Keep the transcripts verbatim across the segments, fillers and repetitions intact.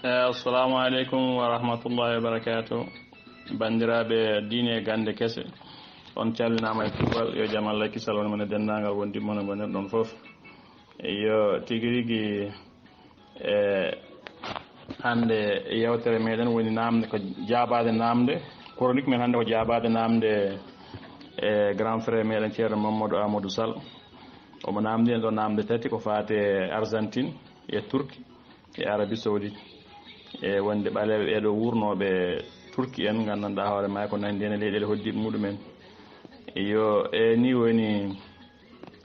Eh, assalamu aleykum wa rahmatullahi wa barakatuh. Banndiraaɓe diine e gannde kese, on calminaama e kuuɓal, yo jam Allah e kisal won mon e denndaangal wondiɓe mon e ngonirɗon fof. Yo tigi rigi, e hannde yewtere meɗen woni naamnde, ko jaabaade naamnde. Chronique men hannde ko jaabaade naamnde e grand frère meɗen Ceerno Mamadou Amadou Sall. Omo naamndi en ɗo naamnde tati ko faati e Argentine e Turki e Arabie Saoudite. E wonde ɓaleeɓe ɓeeɗo wuurnooɓe Turki en, nganndanɗaa hoore maa ko nanndi en e leyɗeele hoɗdiiɓe muɗumen. Yo, e ni woni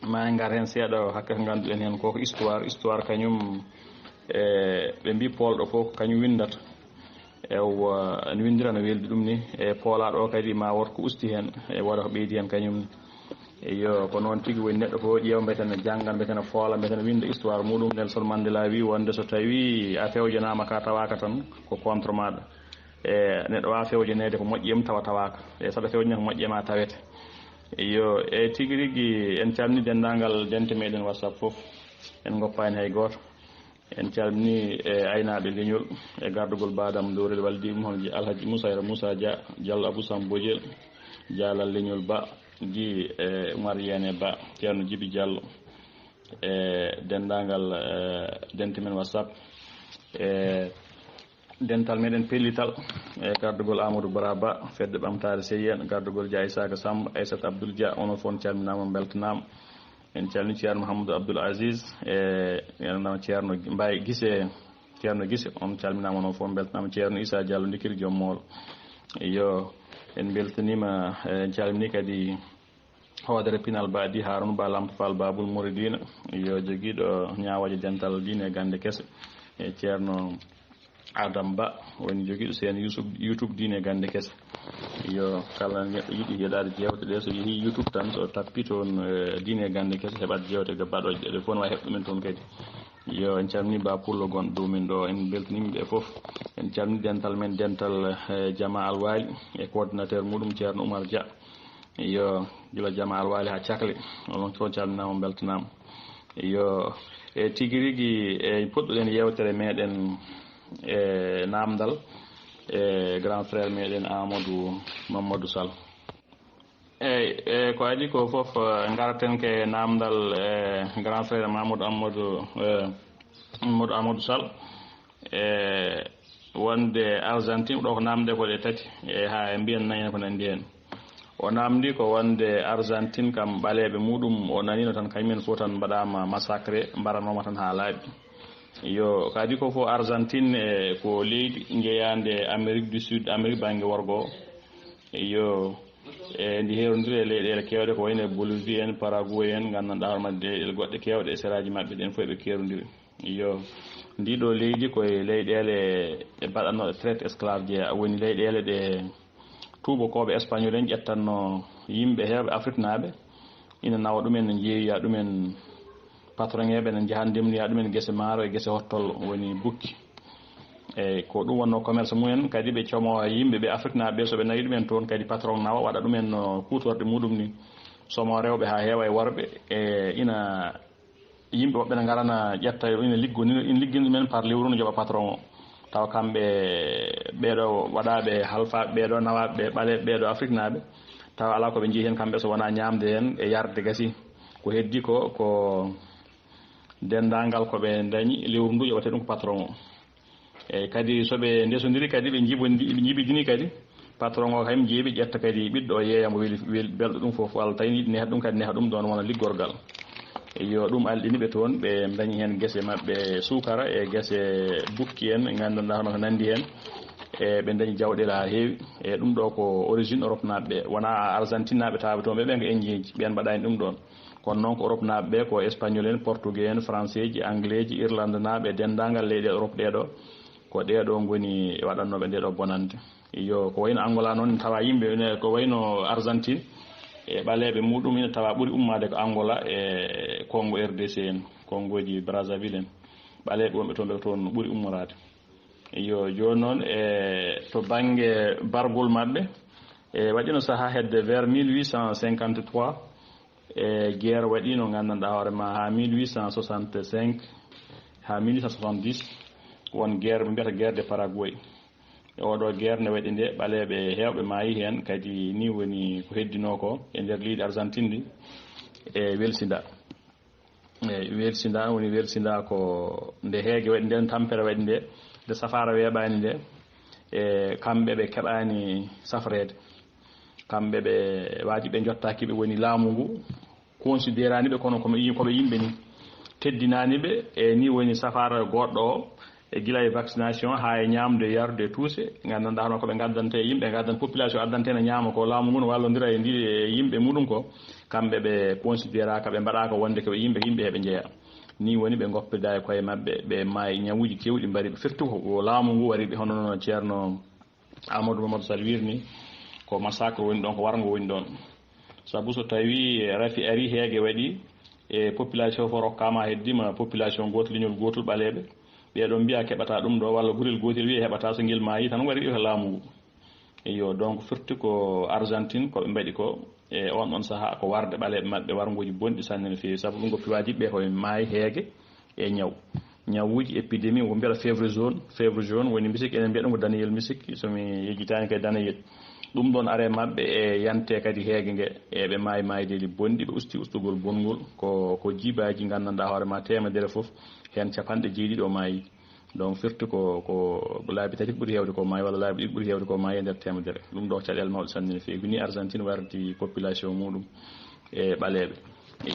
ma en ngar heen seeɗa, hakke ko ngannduɗen heen ko, ko histoire. Histoire kañum, e ɓe mbi poolɗo fof ko kañum winndata. Ewa, ne winndira no weldi ɗum ni. E poolaaɗo o kadi ma wood ko usti heen, e wooda ko ɓeydi heen kañum ni. Eyo, ko noon tigi woni, neɗɗo fof ƴeewa mbete no jannga, mbete no foola, mbete no winnda histoire muɗum. Nelson Mandela wi wonde so tawi a fewjanaama ka tawaaka tan ko contre maɗa. E neɗɗo waawa fewjaneede ko moƴƴi e mum tawa tawaaka. E saɗa fewjane ko moƴƴi e ma tawete. Eyo, e tigi rigi en calmini denndaangal jente meɗen WhatsApp fof. En ngoppaani hay gooto. En calmini e aynaaɓe leñol e gardugol baadam dowrel waldi ɗum, hono Alhaji Moussa Yero Moussa Dia, Diallo Abou Sam Bojel, Dialal leñol Ba, di e Oumar Yene Ba, Ceerno Jibi Diallo, e denndaangal, e dente men WhatsApp, e dental meɗen pellital, e gardugol Amadou Bara Ba, fedde ɓamtaare Seyyen, gardugol Dia Isaka Samb, Aissata Abdoul Dia, onon fof on calminaama, on mbeltanaama. En calmini Ceerno Mouhamadou Abdoul Aziz, e, e Ceerno Mbaye Gise, Ceerno Gise, on calminaama, onon fof mbeltanaama. Ceerno Issa Diallo Ndikiri, joom moolo. Yo, en mbeltaniima, e, en calmini kadi hoodere pinal Ba di Harouna Ba Lamp Fall Babul Mouridina. Yo, jogiiɗo ñaawooje dental diine e gannde kese. E Ceerno Adam Ba woni jogiiɗo seen YouTube, YouTube diine e gannde kese. Yo, kala neɗɗo yiɗi yeɗaade jeewte ɗe, so yehi YouTube tan, so tappi toon, e, diine e gannde kese, heɓat jeewte ga baɗooje ɗe, ɗe fof ne waawi heɓ ɗumen toon kadi. Yo, en calmini Ba Pullo gonɗo dow men ɗo, en mbeltaniima ɓe fof. En calmini dental men, dental, e, Jama Alwaali e coordinateur muɗum Ceerno Oumar Dia. Yo, gila Jama Alwaali haa Cakle, onon fof calminaama, mbeltanaama. Yo, e tigi rigi, e puɗɗuɗen yeewtere meɗen, e naamndal, e grand frère meɗen Amadou Mamadou Sall. Eyi, e ko adii ko fof, e, ngaraten ke naamndal, e, grand frère Mamadou Amadou, e, Mamadou Amadou Sall. E wonde Argentine ɗo ko naamnde ko ɗe tati, e haa e mbiyen nayi ko nanndi heen. O naamndi ko wonde Argentine kam ɓaleeɓe muɗum o naniino tan, kañumen fof tan mbaɗaama massacre, mbaranooma tan haa laaɓi. Yo, kadi ko fof Argentine, e ko leydi njeyaande Amérique du Sud, Amérique bannge worgo o. Yo, e ndi heerondiri e leyɗeele keewɗe ko wayno Bolivie en, Paraguay en, nganndanɗaa hoore maɓɓe leyɗeele goɗɗe keewɗe e seraaji maɓɓe ɗen fof eɓe keerondiri. Yo, ndii ɗoo leydi ko e leyɗeele ɗe mbaɗatnooɗe traite esclave jeyaa, woni leyɗeele ɗe tuubakooɓe espagnol en ƴettatnoo yimɓe heewɓe afriknaaɓe, ina nawa ɗumen, ne njeeyoya ɗumen, patronŋeeɓe ne njaha ndemnoya ɗumen gese maaro e gese hottollo, woni bukki. Eyi, ko ɗum wonnoo commerce mumen, kadi ɓe comoo yimɓe ɓe afriknaaɓe ɓe, so ɓe nawi ɗumen toon, kadi patron nawa waɗa ɗumen no kuutorɗe muɗum ni, somoo rewɓe haa heewa e worɓe, e ina yimɓe woɓɓe ne ngarana ƴetta, ina liggo ni, ina liggina ɗumen par lewru, no joɓa patron o. Tawa kamɓe ɓeeɗo waɗaaɓe halfaaɓe, ɓeeɗo nawaaɓe, ɓe ɓaleeɓe, ɓeeɗo afriknaaɓe, tawa alaa ko ɓe njeyi heen kamɓe so wonaa ñaamde heen e yarde gasi. Ko heddi ko, ko denndaangal ko ɓe ndañi lewru ndu yoɓata ɗum ko patron o. Eyi, kadi so ɓe ndesondiri kadi, ɓe njibondi-, ɓe njibidini kadi, patron o kam jeeɓi ƴetta kadi ɓiɗɗo o, yeeya mo weli, weli belɗo ɗum fof, walla tawi yiɗi neha ɗum kadi, neha ɗum ɗoon wona liggorgal. Eyi, yo ɗum alɗini ɓe toon, ɓe ndañi heen gese maɓɓe suukara e gese bukki en, nganndanɗaa hono ko nanndi heen. E ɓe ndañi jawɗeele haa heewi. E ɗum ɗo ko origine Europe naaɓe ɓe, wonaa Argentine naaɓe tawaaɓe toon, ɓe ɓen ko Indien ji, ɓeen mbaɗaani ɗum ɗoon. Kono noon ko Europe naaɓe ɓe, ko espagnol en, portugais en, français ji, anglais ji, irlande naaɓe, e denndaangal leyɗe Europe ɗee ɗo, ko ɗee ɗo ngoni waɗannooɓe ndee ɗo bonannde. Iyo, ko wayno Angola noon, ina tawa yimɓe, ina, ko wayno Argentine, e ɓaleeɓe muɗum ina tawa ɓuri ummaade ko Angola e Congo R D C en, Congo ji Brazzaville en. Ɓaleeɓe wonɓe toon ɓe ko toon ɓuri ummoraade. Iyo, jooni noon, e to bannge bargol maɓɓe, e waɗino sahaa hedde vers mille huit cent cinquante-trois, e guerre waɗino, nganndanɗaa hoore ma, haa mille huit cent soixante-cinq, haa mille huit cent soixante-dix, Won guerre ɓe mbiyata guerre de Paraguay. E oɗo guerre nde waɗi nde, ɓaleeɓe heewɓe maayi heen, kadi ni woni ko heddinoo ko e nder leydi Argentine ndi e welsinda. E welsinda, woni welsinda ko nde heege waɗi nde, tampere waɗi nde, nde safaara weeɓaani nde, e kamɓe ɓe keɓaani safreede. Kamɓe ɓe waadi ɓe njottaaki, ɓe woni laamu ngu considérani ɓe kono koɓe yim-, koɓe yimɓe ni. Teddinani ɓe, e ni woni safaara goɗɗo o, e gila e vaccination haa e ñaamde, yarde, tuuse, nganndanɗaa hono ko ɓe ngaddanta e yimɓe, ngaddanta population addante ene ñaama ko laamu ngu no wallondira e ndi, e yimɓe muɗum ko, kamɓe ɓe considéraka, ɓe mbaɗaka wonde ko ɓe yimɓe, yimɓe heɓe njeeya. Ni woni ɓe ngoppida e koye maɓɓe, ɓe maayi ñawuuji keewɗi mbari ɓe, firti ko laamu ngu wari ɓe, hono no Ceerno Amadou Mamadou Sall wirni, ko massacre woni ɗon, ko warngo woni ɗon. Sabu so tawi rafi ari, heege waɗi, e population fof rokkama, heddima population gooto, leñol gootol, ɓaleeɓe, ɓe ɗon mbiya keɓata ɗum ɗo, walla gurel gootel wiya heɓata, so ngel maayi tan wari wiya laamu ngu. Iyo, donc firti ko Argentine, ko ɓe mbaɗi ko e on ɗon sahaa, ko warde ɓaleeɓe maɓɓe warngooji bonɗi sanne no feewi, sabu ɗum ko piwaaji ɓe koye maayi, heege, e ñaw. Ñawuuji, épidémie, ko mbiyata fièvre jaune. Fièvre jaune woni misik, enen mbiya ɗum ko danayel misik, so mi yejjitaani kay danayel. Ɗum ɗoon are maɓɓe e yante kadi heege nge, e ɓe maayi maaydeeli bonɗi, ɓe usti ustugol bonngol, ko, ko jiibaaji nganndanɗaa hoore ma teemedere fof, heen capanɗe jeeɗiɗi o maayi. Donc firti ko, ko laabi tati ɓuri heewde ko maayi, walla laabi ɗiɗi ɓuri heewde ko maayi e nder teemedere. Ɗum ɗo caɗeele mawɗe sanne no feewi. Ko ni Argentine wardi population muɗum e ɓaleeɓe.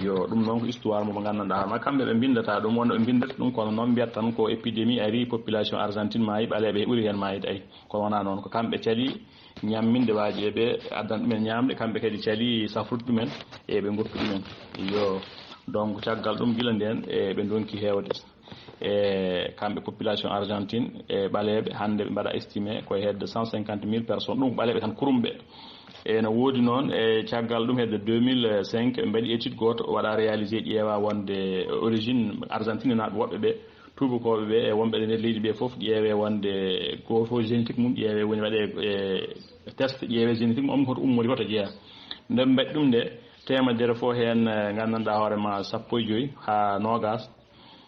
Iyo, ɗum noon ko histoire mo nganndanɗaa hoore ma. Kamɓe ɓe mbinndata ɗum, wonno ɓe mbinndata ɗum, kono noon mbiyat tan ko épidémie ari, population Argentine maayi, ɓaleeɓe ɓuri heen maayde. Ay, kono wonaa noon, ko kamɓe cali ñamminde waaji e ɓe addan ɗumen ñaamde, kamɓe kadi cali safrude ɗumen e ɓe ngoppi ɗumen. Iyo, donc caggal ɗum gila ndeen e ɓe ndonki heewde. E kamɓe population Argentine e ɓaleeɓe hannde ɓe mbaɗa estimé ko e hedde cent cinquante mille personnes, ɗum ko ɓaleeɓe tan kurumɓe. E no woodi noon, e caggal ɗum, hedde deux mille cinq, ɓe mbaɗi étude gooto waɗa réalisé, ƴeewa wonde origine argentinenaaɓe woɓɓe ɓe, tuubakooɓe ɓe e wonɓe ɗe nder leydi ɓe fof, ƴeewe wonde ko fof génétique mum, ƴeewe woni waɗe, e, test, ƴeewe génétique mum, hoto ummori, hoto jeeya. Nde ɓe mbaɗi ɗum nde, teemedere fof heen, e, nganndanɗaa hoore ma sappo e joy haa noogas.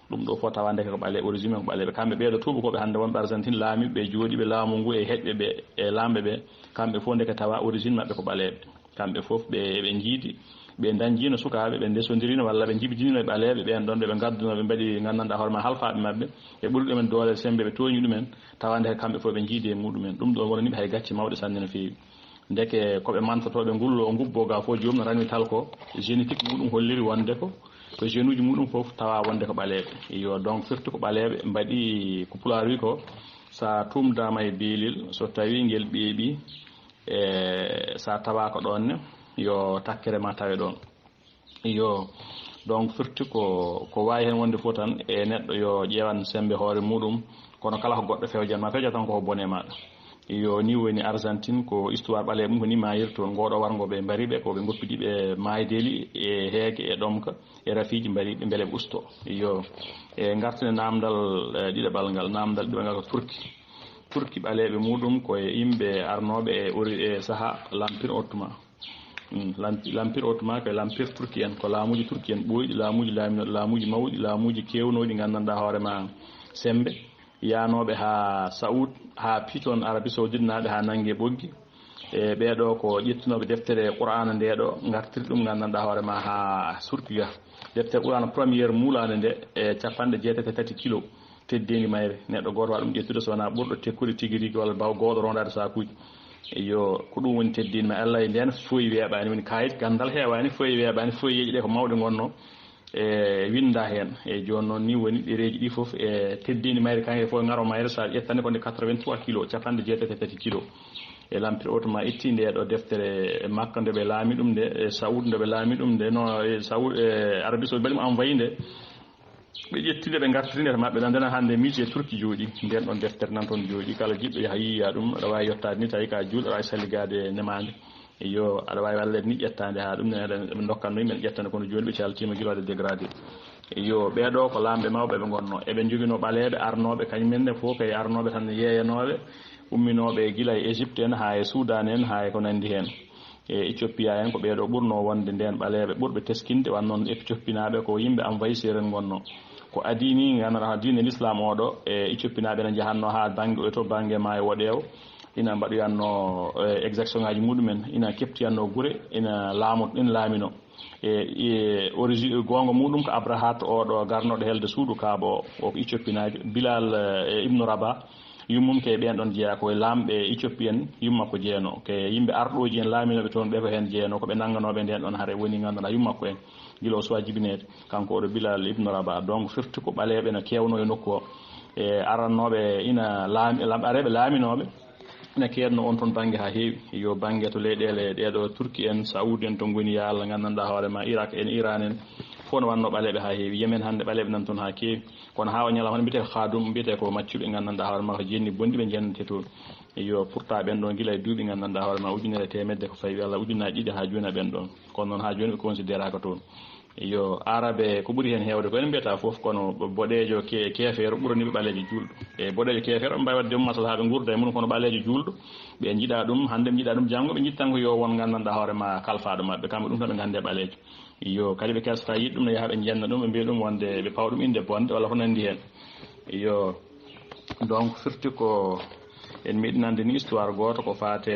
Ɗum ɗo fof tawa ndeke ko ɓaleeɓe, origine ko ɓaleeɓe. Kamɓe ɓeeɗo tuubakooɓe hannde wonɓe Argentine, laamiiɓe ɓe, jooɗiiɓe laamu ngu e heɗɓe ɓe, e laamɓe ɓe, kamɓe fof ndeke tawa origine maɓɓe ko ɓaleeɓe. Kamɓe fof ɓe, ɓe njiidi, ɓe ndanjiino sukaaɓe, ɓe ndesondirino walla ɓe njibidinino e ɓaleeɓe ɓeen ɗoon, ɓe ɓe ngadduno, ɓe mbaɗi nganndanɗaa hoore ma halfaaɓe maɓɓe, ɓe ɓuri ɗumen doole, semmbe, ɓe tooñi ɗumen, tawa ndeke kamɓe fof ɓe njiidi e muɗumen. Ɗum ɗo wonani ɓe hay gacce mawɗe sanne no feewi. Ndeke ko ɓe mantotooɓe ngullo o ngubbo ga fof, joomum no ranwi talko, génétique muɗum holliri wonde ko, ko gène uji muɗum fof tawa wonde ko ɓaleeɓe. Iyo, donc firti ko ɓaleeɓe mbaɗi ko pulaar wi ko, so a tumdaama e beelel, so tawi ngel ɓeeɓi, e so a tawaaka ɗoon ne, yo takkere ma tawe ɗoon. Iyo, donc firti ko, ko waawi heen wonde fof tan e neɗɗo yo ƴeewan semmbe hoore muɗum, kono kala ko goɗɗo fewjan ma, fewja tan ko ko bone maɗa. Iyo, ni woni Argentine, ko histoire ɓaleeɓe mum ko ni maayirta. Ngooɗo warngo ɓe mbari ɓe, ko ɓe ngoppidi ɓe maaydeeli e heege e ɗomka e rafiiji mbari ɓe mbele ɓe usto. Iyo, e ngartene naamndal, e, ɗiɗaɓal ngal, naamndal ɗiɗaɓal ngal ko Turki. Turki ɓaleeɓe muɗum ko e yimɓe arnooɓe e ori-, e saha l'Empire Ottoman. Mm, lam-, l'Empire Ottoman ko e l'Empire Turki en, ko laamuuji Turki en ɓooyɗi, laamuuji laamino-, laamuuji mawɗi, laamuuji keewnooɗi, nganndanɗaa hoore ma semmbe, yaanooɓe haa Saoud, haa piton Arabie Saoudite naaɓe, haa nannge ɓoggi. E ɓee ɗo ko ƴettunooɓe deftere Qur'aana nde ɗo, ngartiri ɗum, nganndanɗaa hoore ma haa Turki ga. Deftere Qur'aana première muulaande nde e capanɗe jeetati e tati kilo. Teddeendi mayre, neɗɗo gooto waɗa ɗum ƴettude so wonaa ɓurɗo tekkude tigi rigi walla baw gooto rondaade saakuuji. Iyo, ko ɗum woni teddeendi ma. Allah e ndeen fooyi weeɓaani, woni kaayit ganndal heewaani, fooyi weeɓaani, fooyeeji ɗe ko mawɗe ngonnoo e winnda heen. E jooni noon ni woni ɗereeji ɗi fof e teddeendi mayre, kaŋŋe fof ngaro mayre, so a ƴettani ko nde quatre-vingt-trois kilo, capanɗe jeetati e tati kilo. E l'Empire Ottoman itti nde ɗo deftere e Makka nde ɓe laami ɗum nde, e Saoud nde ɓe laami ɗum nde, no e Saoud, e Arabie Saoudite mbaɗi mo envoyé nde. Ɓe ƴetti nde, ɓe ngartiri nde to maɓɓe, ɗo ndena hannde musée Turki jooɗi. Nden ɗon deftere nan toon jooɗi, kala jiɗɗo yaha yiya ɗum, aɗa waawi yottaade ni, tawi ka juul, aɗa waawi salligaade nemaande. Iyo, aɗa waawi walleede ni ƴettaande haa ɗum, ne aɗa, ɓe ndokkanno yimɓe ne ƴettande, kono jooni ɓe caltiima gila waɗa dégradé. Iyo, ɓee ɗo ko laamɓe mawɓe ɓe ngonno. Eɓe njoginoo ɓaleeɓe arnooɓe, kañum en ne fof kay arnooɓe tan yeeyanooɓe, umminooɓe gila e Égypte en, haa e Suudaan en, haa e ko nanndi heen. E Ethiopia en, ko ɓee ɗo ɓurnoo wonde ndeen ɓaleeɓe ɓurɓe teskinde, wan noon Ethiopinaaɓe ko yimɓe envahisseur en ngonnoo. Ko adii nii, nganndanɗaa, diine l'islam oo ɗoo, e Ethiopie naaɓe ina njahannoo haa bannge ɗo, to bannge maayo woɗeewo, ina mbaɗoyannoo, e, exaction ngaaji muɗumen, ina keptiyannoo gure, ina laamo, ina laaminoo. E, e origine, goonga muɗum ko Abrahat oo ɗoo garnooɗo helde suudu Kaaba oo, o ko Ethiopie naajo, Bilal, e, Ibnu Rabah, yummum ko e ɓeen ɗoon jeyaa, ko e laamɓe Ethiopie en, yumma ko jeenoo, ko e yimɓe arɗooji en laaminooɓe toon ɓe ko heen jeenoo, ko ɓe nannganooɓe ndeen ɗoon hare woni nganndanɗaa yumma ko en, gila o suwaa jibineede, kanko oo ɗoo Bilal Ibnu Rabah. Donc firti ko ɓaleeɓe no keewnoo e nokku oo. E arannooɓe ina laami-, lam-, areeɓe laaminooɓe ina keednoo oon toon bannge haa heewi. Yo bannge to leyɗeele ɗee ɗoo, Turki en, Saudi en, to ngoni yaala, nganndanɗaa hoore ma, Irak en, Iran en, fof no wannoo ɓaleeɓe haa heewi. Yemen hannde ɓaleeɓe nan toon haa keewi. Kono haa o ñalawma hannde mbiyetee ko Khadoum, mbiyetee ko maccuɓe, nganndanɗaa hoore ma ko jeenni bonɗi ɓe njennete toon. Yo pourtant ɓeen ɗoon gila e duuɓi, nganndanɗaa hoore ma, ujunere e teemedde ko fawi, walla ujunnaaji ɗiɗi haa jooni ɓeen ɗoon. Kono noon haa jooni ɓe considéraaka toon. Yo Arabe ko ɓuri heen heewde ko en mbiyata fof, kono boɗeejo ke-, keefeero ɓurani ɓe ɓaleejo juulɗo. E boɗeejo keefeero ɓe mbaawi waɗde maslaha, ɓe nguurda e mum, kono ɓaleejo juulɗo ɓe njiɗaa ɗum, hannde ɓe njiɗaa ɗum, janngo ɓe njiɗ tan ko yo won, nganndanɗaa hoore ma, kalfaaɗo maɓɓe, kamɓe ɗum tan ɓe nganndi e ɓaleejo. Iyo, kadi ɓe kelsataa yiɗ ɗum, no yaha ɓe njenna ɗum, ɓe mbiya ɗum wonde ɓe pawa ɗum innde bonde walla ko nanndi heen. Iyo, donc firti ko en meeɗi nande ni histoire gooto ko faate,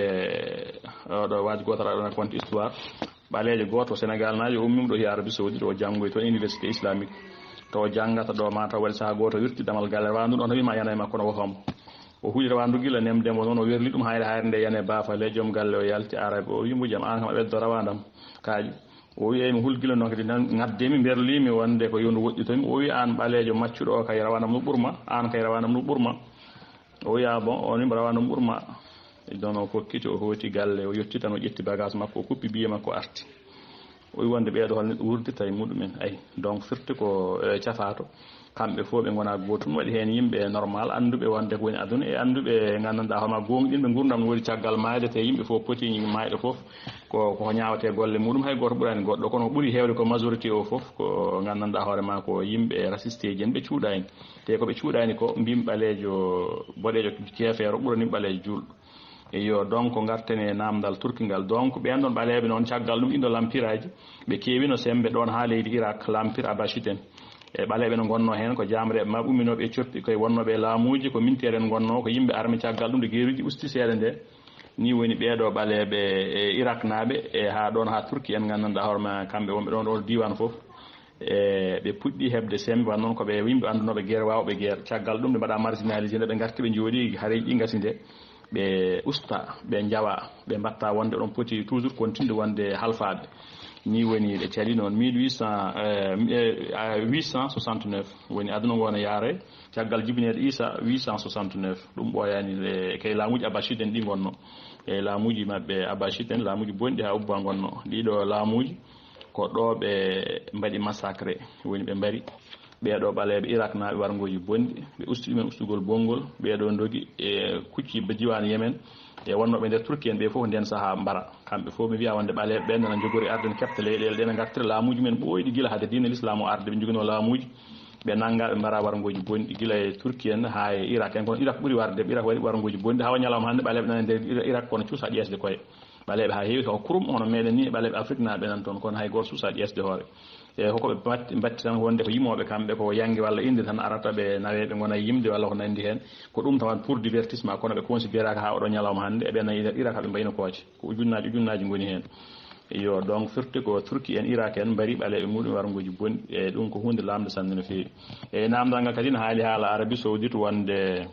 oɗo waaj gooto aɗa konti histoire. Ɓaleejo gooto Sénégal naajo, o ummiima ɗo he Arabie Saoudite, o janngoyi toon université islamique. To o janngata ɗo, ma taw waɗi sahaa gooto wirti damal galle, rawandu ɗon, o wiima yana e makko no wofa mo. O huuli rawandu gila nemde mo noon, o werli ɗum hayre hayre nde yana e baafale, joom galle o yalti Arabe o, o wii mo, "Jam, aan kam a ɓeddo rawandam kaaƴe." O wii, "Eey, mi hulgilano kadi, nan-, ngaddee mi, mberlii mi wonde ko yondu woɗɗitoy mi." O wii, "Aan ɓaleejo maccuɗo o kay, rawandam no ɓurma, aan kay rawandam no ɓurma." O wii, "Ah bon?" O wii, "Rawandam ɓurma." E ɗon o fokkiti, o hooti galle, o yetti tan, o ƴetti bagage makko, o kuppi biye makko, arti. O wii wonde ɓeeɗo hol neɗɗo wuurdirta e muɗumen. Ay, donc firti ko, e, cafaato. Kamɓe fof ɓe ngonaa gootum. Waɗi heen yimɓe normal, annduɓe wonde ko woni aduna, e annduɓe nganndanɗaa hoore ma goongɗinɓe nguurndam no woodi caggal maayde, te yimɓe fof poti maayde fof. Ko, ko ñaawetee golle muɗum, hay gooto ɓuraani goɗɗo. Kono ko ɓuri heewde ko majorité o fof, ko nganndanɗaa hoore ma ko yimɓe raciste ji en, ɓe cuuɗaani. Te ko ɓe cuuɗaani ko, mbimi ɓaleejo, boɗeejo keefeero ɓurani ɓaleejo juulɗo. Iyo, donc, ngarten e naamndal Turki ngal. Donc, ɓeen ɗoon ɓaleeɓe noon, caggal ɗum, indo lampiraaji, ɓe keewino semmbe ɗoon haa leydi Irak, lampir Abashit en. E ɓaleeɓe no ngonnoo heen, ko jaamreeɓe maɓɓe umminooɓe e coɓɗi, koye wonnooɓe e laamuuji, ko minteer en ngonnoo, ko yimɓe arme. Caggal ɗum, nde geeruuji usti seeɗa nde, nii woni ɓeeɗo ɓaleeɓe e Iraknaaɓe, e haa ɗoon, haa Turki en, nganndanɗaa hoore ma, kamɓe wonɓe ɗoon ɗo diiwaan fof. E ɓe puɗɗi heɓde semmbe, wano noon ko ɓe yimɓe anndunooɓe geer, waawɓe geer. Caggal ɗum, ɓe mbaɗa marginalisé, nde ɓe ngarti, ɓe njooɗi, hareeji ɗi ngasi nde, ɓe usta, ɓe njawa, ɓe mbatta wonde oɗon poti toujours continude wonde halfaaɓe. Nii woni ɓe cali noon mille huit cent, eh, eh, huit cent soixante-neuf, woni aduna ngo no yaare, caggal jibineede Isa huit cent soixante-neuf. Ɗum ɓooyaani, e kay laamuuji Abashid en ɗi ngonno. E laamuuji maɓɓe Abashid en, laamuuji bonɗi haa ubba ngonno. Ɗiɗo laamuuji ko ɗo ɓe mbaɗi massacre, woni ɓe mbari ɓeeɗo ɓaleeɓe Iraknaaɓe warngooji bonɗi, ɓe usti ɗumen ustugol bonngol, ɓeeɗo ndogi e kucci be diiwaan Yemen, e wonnooɓe nder Turki en ɓe fof ndeen sahaa mbara. Kamɓe fof mi wiya wonde ɓaleeɓe ɓeen nana njogori arde ne keɓta leyɗeele ɗe, ne ngartira laamuuji men ɓooyɗi gila hade diine l'islam o arde, ɓe njoginoo laamuuji, ɓe nannga, ɓe mbara warngooji bonɗi gila e Turki en haa e Irak en, kono Irak ɓuri warde, Irak waɗi warngooji bonɗi, hawa ñalawma hannde ɓaleeɓe nana nder Irak kono cuusa ƴeesde koye. Ɓaleeɓe haa heewi ko kurum, hono meɗen ni, ɓaleeɓe Afriknaaɓe nan toon, kono hay gooto suusaa ƴeesde hoore. E hoko ɓe mbat-, mbatti tan wonde ko yimooɓe kamɓe, ko yannge walla innde tan arata, ɓe nawee, ɓe ngona yimde walla ko nanndi heen. Ko ɗum tan pour divertissement, kono ɓe considéraaka haa oɗo ñalawma hannde, eɓe nana Irak, ɓe mbayno kooce. Ko ujunnaaji, ujunnaaji ngoni heen. Iyo, donc firti ko Turki en, Irak en mbari ɓaleeɓe muɗum warngooji bonɗi, e ɗum ko huunde lamnde sanne no feewi. E naamndal ngal kadi ne haali haala Arabie Saoudite wonde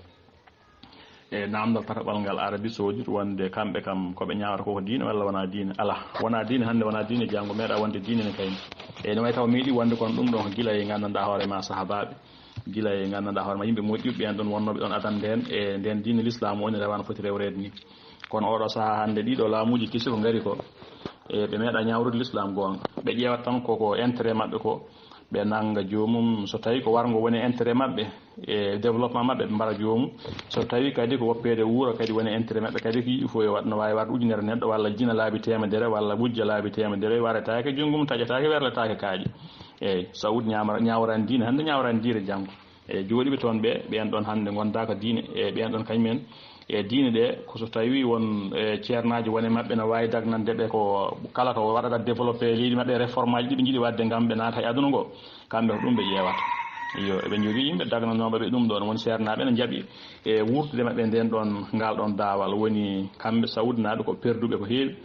e naamndal tataɓal ngal Arabie Saoudite wonde kamɓe kam ko ɓe ñaawata ko, ko diine walla wonaa diine? Alaa, wonaa diine hannde, wonaa diine janngo, meeɗaa wonde diine ne kayni. E no wayi taw meeɗi wonde kono ɗum ɗon ko gila e nganndanɗaa hoore ma sahaabaaɓe, gila e nganndanɗaa hoore ma yimɓe moƴƴuɓe ɓeen ɗon wonnooɓe ɗon adannde heen e ndeen diine l'islam woni rewaano foti rewreede ni. Kono oɗo sahaa hannde ɗiɗo laamuuji kesi ko ngari ko, e ɓe meeɗaa ñaawrude l'islam goonga. Ɓe ƴeewata tan ko, ko intérêt maɓɓe ko, ɓe nannga joomum, so tawii ko warngo woni intérêt maɓɓe, e développement maɓɓe, ɓe mbara joomum. So tawii kadi ko woppeede wuura kadi woni intérêt maɓɓe, kadi ko yiɗi fof yo waɗ, no waawi warde ujunere neɗɗo, walla jina laabi teemedere, walla wujja laabi teemedere, waretaake junngo mum, taƴetaake, werletaake kaaƴe. Eeyi, Saoud ñaamara-, ñaawrani diine hannde, ñaawrani diine janngo. E jooɗiiɓe toon ɓe, ɓeen ɗon hannde ngondaaka diine, e ɓeen ɗon kañumen, e diine ɗe, ko so tawii won, e, ceernaaji won e maɓɓe no waawi dagnande ɓe ko kala ko waɗata développé leydi maɓɓe, réforme aji ɗi ɓe njiɗi waɗde ngam ɓe naata e aduna ngo, kamɓe ko ɗum ɓe ƴeewata. Iyo, eɓe njogii yimɓe dagnanooɓe ɓe ɗum ɗoon, woni seernaaɓe ene njaɓi e wuurtude maɓɓe ndeen ɗoon, ngaal ɗoon daawal. Woni kamɓe Saudinaaɓe ko perduɓe ko heewi,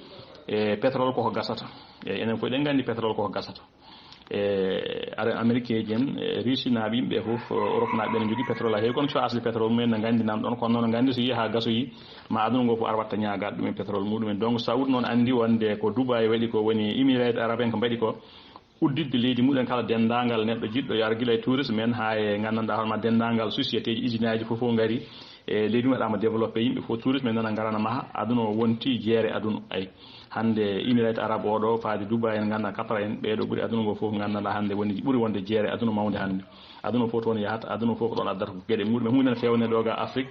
e pétrole koko gasata. E enen fof eɗen nganndi pétrole koko gasata. E are Américain ji en, e Russie naaɓe, yimɓe fof, Europe naaɓe ene njogii pétrole haa heewi, kono so asde pétrole mumen ne nganndi nan ɗoon, kono noon nganndi so yehi haa gasoyi, ma aduna ngo fof ar watta ñaagaade ɗumen pétrole muɗumen. Donc Saudi noon anndi wonde ko Dubai waɗi ko, woni Émirats Arabes en ko mbaɗi ko, udditde leydi muɗum kala denndaangal neɗɗo jiɗɗo yo ar gila e tourisme en haa e nganndanɗaa hoore ma denndaangal société ji, usine aji fof fof ngari e leydi mum waɗaama développé, yimɓe fof tourisme en nana ngarana maha, aduna o wonti jeere aduna. Ay, hannde Émirats Arabes o ɗo faade Dubai en ngannda Qatar en, ɓeeɗo ɓuri aduna ngo fof nganndanɗaa hannde woni ɓuri wonde jeere aduna mawnde hannde. Aduna fof toon yahata, aduna fof ko ɗoon addata ko geɗe muɗum. Huunde ne feewne ɗo ga Afrique,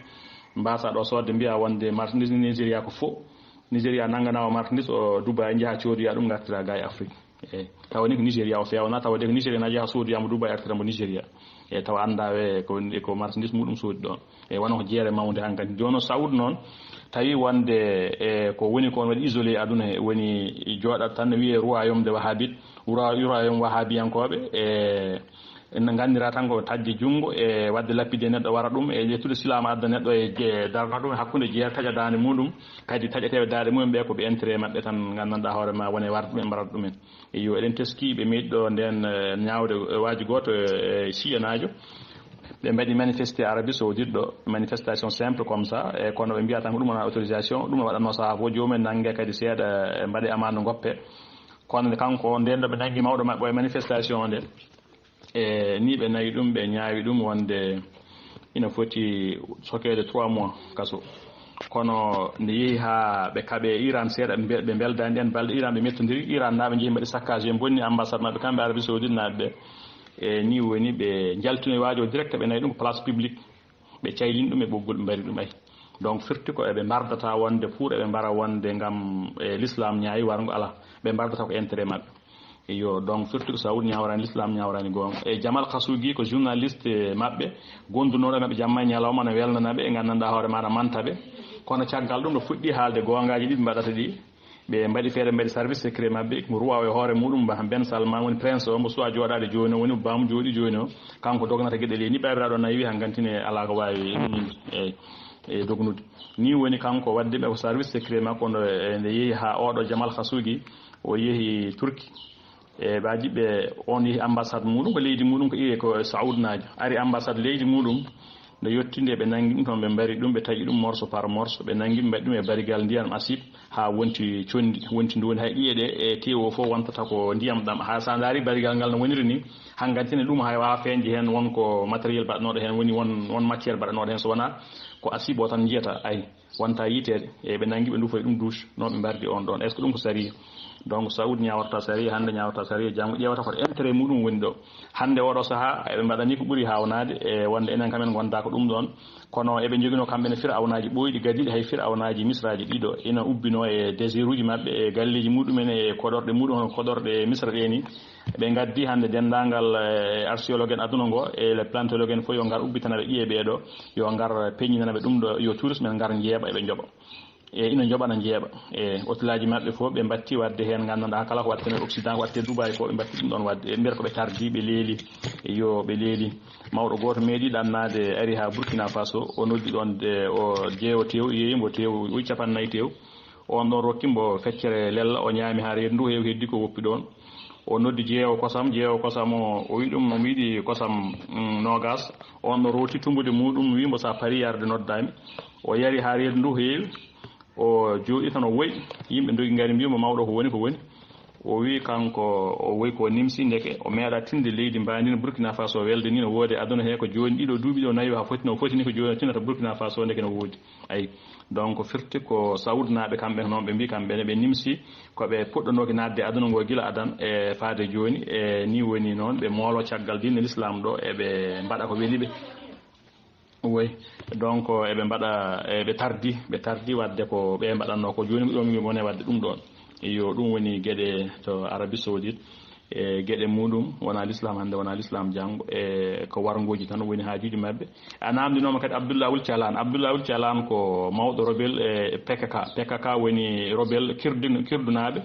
mbasa ɗo soodde mbiya wonde marchandise Nigeria ko faux. Nigeria nannganaama marchandise o Dubai njaha coodoya ɗum ngartira ga e Afrique. Eyi, tawa ni ko Nigeria o feewna, tawa de ko Nigeria na yaha soodoya mo Dubai artira mo Nigeria. Eyi, tawa annda we ko, ko marchandise muɗum soodi ɗoon. Eyi, wano ko jeere mawnde hankadi. Jooni o Saudi noon, tawi wonde, e, ko woni ko on waɗi isolé aduna he, woni jooɗat tan ne wiyee royaume de wahhabite, royaume wahhabiyankooɓe, e, en nganndira tan ko taƴde junngo e waɗde lappide neɗɗo wara ɗum, e ƴettude silaama adda neɗɗo e je-, darna ɗum e hakkunde jeere taƴa daande muɗum, kadi taƴeteeɓe daaɗe mumen ɓe ko ɓe intérêt maɓɓe tan nganndanɗaa hoore ma woni warde ɗumen, mbarata ɗumen. Iyo, eɗen teskii ɓe meeɗi ɗo ndeen, eh, ñaawde, eh, waaji gooto, eh, siyanaajo. Ɓe mbaɗi manifesté Arabie Saoudite ɗo, manifestation simple comme ça, e kono ɓe mbiya tan ko ɗum wona autorisation, ɗum waɗatnoo sahaa fof, joomum en nannge kadi seeɗa, eh, mbaɗe amande ngoppe. Kono nde kanko ndeen ɗo ɓe nanngi mawɗo maɓɓe o e manifestation o nde, e ni ɓe nawi ɗum, ɓe ñaawi ɗum wonde ina foti sokeede trois mois kaso. Kono nde yehi haa ɓe kaɓe Iran seeɗa, ɓe mbe-, ɓe mbeldaani ɗeen balɗe Iran, ɓe mettondiri. Iran naaɓe njehi mbaɗi saccage, ɓe mbonni ambassade maɓɓe, kamɓe Arabie Saoudite naaɓe ɓe. E ni woni ɓe njaltinoyi waajo o direct, ɓe nawi ɗum ko place publique. Ɓe caylini ɗum e ɓoggol, ɓe mbari ɗum ay. Donc firti ko eɓe mbardata wonde pour eɓe mbara wonde ngam, e, l'islam ñaawi warngo, alaa. Ɓe mbardata ko intérêt maɓɓe. Iyo, donc firti ko Saoudi ñaawraani l'islam, ñaawraani goonga. E Jamal Khashoggi ko journaliste maɓɓe, gondunooɗo e maɓɓe jamma e ñalawma, no welnana ɓe, e nganndanɗaa hoore ma, no manta ɓe. Kono caggal ɗum, ɗo fuɗɗi haalde goongaaji ɗi ɓe mbaɗata ɗi, ɓe mbaɗi feere, mbaɗi service secret maɓɓe, mo roi o e hoore muɗum, mba Ben Salman woni prince o, mo suwa jooɗaade jooni o, woni baamu jooɗi jooni o. Kanko dognata geɗe leydi, ni ɓe awira ɗo nayi, wi hankanti ne alaa ko waawi, eyi, e dognude. Ni woni kanko waɗde ɓe ko service secret makko, ndo, e, nde yehi haa oɗo Jamal Khashoggi, o yehi Turki. E, ɓe addi ɓe, on yehi ambassade muɗum, ko leydi muɗum, ko iye ko Saoudnaajo. Ari ambassade leydi muɗum, nde yottinde, ɓe nanngi ɗum toon, ɓe mbari ɗum, ɓe taƴi ɗum morceau par morceau, ɓe nanngi ɓe mbaɗi ɗum e barigal ndiyam asib, haa wonti conndi, wonti ndondi. Hay ƴiye ɗe e teewu o fof wontata ko ndiyam ɗam. Haa sa ndaari barigal ngal no woniri ni, hankanti ne ɗum hay waawa feeñde heen won ko matériel baɗanooɗo heen, woni won, won matière baɗanooɗo heen, so wonaa ko asib o tan njiyata. Ay, wonta yiiteede. E ɓe nanngi ɓe ndufoyi ɗum douche, no ɓe mbardi on ɗoon. Est-ce que ɗum ko sariya? Donc Saoudi ñaawata sariya hannde, ñaawata sariya janngo, ƴeewata ko intérêt muɗum woni ɗo. Hannde oɗo sahaa, eɓe mbaɗani ko ɓuri haawnaade, e wonde enen kam en ngonda ko ɗum ɗoon. Kono eɓe njoginoo kamɓe ne firawnaaji ɓooyɗi, gadiiɗi, hay firawnaaji Misraaji ɗiɗo ina ubbinoo e désiruuji maɓɓe, e galleeji muɗumen, e koɗorɗe muɗum, hono koɗorɗe Misra ɗee ni. Ɓe ngaddi hannde denndaangal, e, archéologue en aduna ngo, e le paléontologue en fof yo ngar ubbitana ɓe ƴiye ɓee ɗo, yo ngar peññinana ɓe ɗum ɗo, yo tourisme en ngar njeeɓa, eɓe njoɓa. E ina njoɓana njeeɓa. E hôtelaaji maɓɓe fof ɓe mbatti waɗde heen, nganndanɗaa kala ko waɗte no Occident, ko waɗte Dubai ko, ɓe mbatti ɗum ɗoon waɗde. E mbiyata ko ɓe tardi, ɓe leeli, yo ɓe leeli. Mawɗo gooto meeɗi ɗannaade, ari haa Burkina Faso, o noddi ɗoon de, o jeewo tew, yeeyi mbo tew, o capanɗe nayi tew. On ɗoon rokki mbo feccere lella, o ñaami haa reedu ndu heewi, heddi ko woppi ɗoon. O noddi jeewo kosam, jeewo kosam o, o wi ɗum, mi yiɗi kosam, mm, noogas. On ɗo rooti tummbude muɗum, wi mbo, sa pari yarde, nodda mi. O yari haa reedu ndu heewi, o jooɗi tan, o woyi. Yimɓe ndogi ngari, mbi mo, mawɗo, ko woni, ko woni? O wi kanko, o woyi ko nimsi, ndeke o meeɗa tinde leydi mbaandi no Burkina Faso welde ni, no woodi aduna he ko jooni ɗiɗo duuɓi ɗo, nayi, haa foti no foti ni, ko jooni o tinata Burkina Faso, ndeke no woodi. Ayi, donc firti ko Saoudnaaɓe kamɓe noon, ɓe mbi kamɓe ne ɓe nimsi, ko ɓe puɗɗanooki naatde aduna ngo gila adan e faade jooni, e ni woni noon ɓe moolo caggal diine l'islam ɗo, e ɓe mbaɗa ko weli ɓe. Oui, donc eɓe mbaɗa, eɓe tardi, ɓe tardi waɗde ko ɓe mbaɗatnoo ko jooni, ko ɗum woni waɗde ɗum ɗoon. Iyo, ɗum woni geɗe to Arabie Saoudite. E geɗe muɗum, wona l'islam hannde, wona l'islam janngo, e ko warngooji tan woni haajuuji maɓɓe. A naamndinooma kadi Abdullah Wul Calaan. Abdullah Wul Calaan ko mawɗo rebel e P K K. P K K woni rebel kirdin-, kirdunaaɓe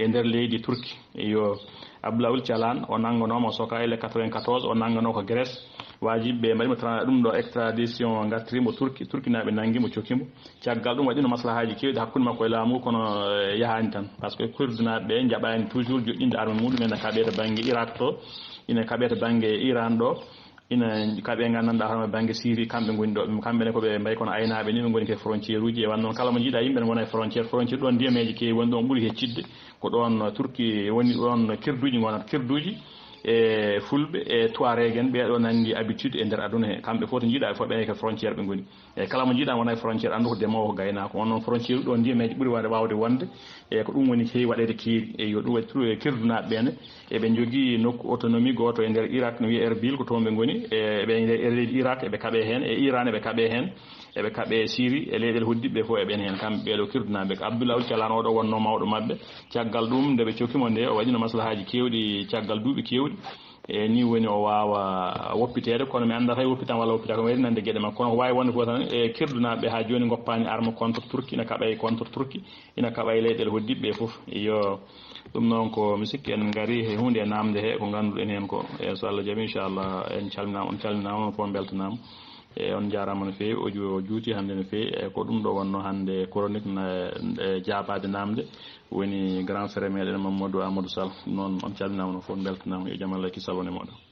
e nder leydi Turki. Yo Abdoulaye Ould Tchallane, o nannganooma, o soka ele quatre-vingt-quatorze, o nannganoo ko Grèce. Waaji ɓe mbaɗi mo tra-, ɗum ɗo extradition, ngartiri mo Turki, Turkinaaɓe nanngi mo, cokki mo. Caggal ɗum waɗino maslahaaji keewɗi hakkunde makko e laamu, kono, eh, yahaani tan. Par ce que Kurdinaaɓe ɓe njaɓaani toujours joɗɗinde arme muɗum en, ina kaɓee to bannge Irak to, ina kaɓee to bannge Iran ɗo, ina kaɓee nganndanɗaa hoore maɓɓe bannge Syrie, kamɓe ngoni ɗo. Kamɓe ne ko ɓe mbayi kono aynaaɓe ni, ɓe ngoni ke frontière uji. E wan noon kala mo njiiɗaa yimɓe ne ngona e frontière, frontière ɗon ndiyam meeji keewi woni ɗon ɓuri heccidde. Ko ɗoon Turki woni, ɗoon kirduuji ngonata, kirduuji e Fulɓe e Tuareg en, ɓee ɗoo nanndi habitude e nder aduna he. Kamɓe fof to njiiɗaa fof ɓe ko frontière ɓe ngoni. E kala mo njiiɗaa wona e frontière, anndu ko demoowo, ko gaynaako. On noon frontière ɗoo ndiyameeji ɓuri waawde, waawde wonde. E ko ɗum woni heewi waɗeede keeri. E yo ɗum waɗi tur-, kirdunaaɓe ɓee ne, eɓe njogii nokku autonomie gooto e nder Irak, no wiyee Erbil, ko toon ɓe ngoni. E ɓe nder leydi Irak, eɓe kaɓee heen. E Iran, eɓe kaɓee heen. Eɓe kaɓee Siri, e leyɗeele hoɗdiiɓe fof eɓen heen, kamɓe ɓee ɗoo kirdunaaɓe. Ko Abdoulaye Ould Tchallane, oo ɗoo wonnoo mawɗo maɓɓe. Caggal ɗum, nde ɓe cokki mo nde, o waɗino maslahaaji keewɗi caggal duuɓi keewɗi. E nii woni o waawa woppiteede, kono mi anndaa hay woppitan walla woppitaaka, ko waɗi nande geɗe makko. Kono ko waawi wonde fof tan, e kirdunaaɓe haa jooni ngoppaani arme contre Turki, ina kaɓay contre Turki, ina kaɓay leyɗeele hoɗdiiɓe fof. Iyo, ɗum noon ko mi sikki en ngarii he huunde e naamnde he ko ngannduɗen heen ko. E so Allah jaɓii, inchallah, en calminaama, on calminaama, on fof mbeltanaama. E on njaaraama no feewi, o ju-, o juuti hannde no feewi. E ko ɗum ɗo wonnoo hannde chronique na, e jaabaade naamnde. Woni grand frère meɗen Mamadou Amadou Sall. Noon on calminaama no fof, mbeltanaama. Yo jam Allah e kisal won e mooɗon.